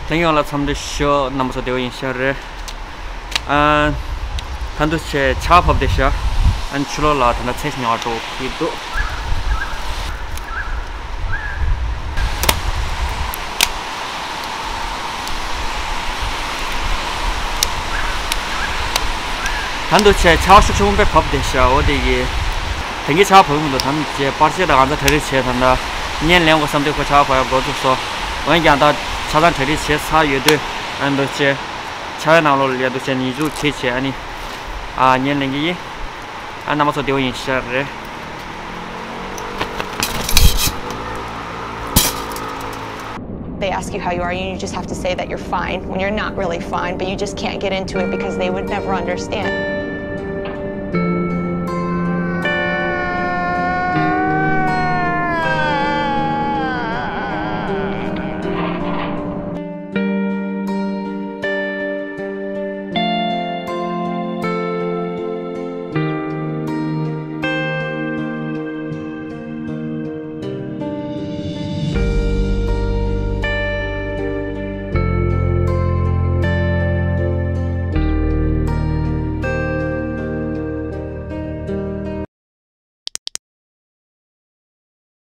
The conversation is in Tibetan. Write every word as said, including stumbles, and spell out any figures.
ལྷན་རྒྱས་ལ་འཚམས་འདྲི་ཞུ། རྣམ་པ་ཚོ་བདེ་པོ་ཡིན་ཤག་རེད། ཨ། ད་དུང་ཆེ་ཆར་བབས་བསྡད་ཤག་ཨ་ནི་ཕྱི་ལོགས་ལ་ད་ལྟ་ཚེས་ཉི་ཤུ་རེད་འདུག་ད་དུང་ཆེ་ཆར་ཤུགས་ཆེན་པོ་དཔེ་བབས་བསྡད་ཤག་འོ་དེ་གི། དེང་གི་ཆར་བབས་མི་འདུག་ད་ནི་ཆེ་པར་ཆས་དང་གང་ཚ་གྲ་སྒྲིག་བྱས། ད་ལྟ་བརྙན་ལེན་དགོས་བསམ་དུས་ཁོ་ཆར་བབས་ཡག་འགོ་བཙུགས་སོང་། འོན་ཀྱང་ད་ཆ་ཚང་གྲ་སྒྲིག་བྱས་ཚར་ཡོད་དུས། ཨ་ནི་དུ་ཆེ་ཆར་བའི་ནང་ལོགས་ལ་ཡ་དུ་ཆེ་ཉིན་ཆུ་ཁྱེར་བྱས་ཨ་ནི། ཨ་བརྙན་ལེན་གི་ཡིན། ཨ་རྣམ་པ་ཚོ་བདེ་པོ་ཡིན་ཤག་རེད། They ask you how you are, you just have to say that you're fine when you're not really fine, but you just can't get into it because they would never understand.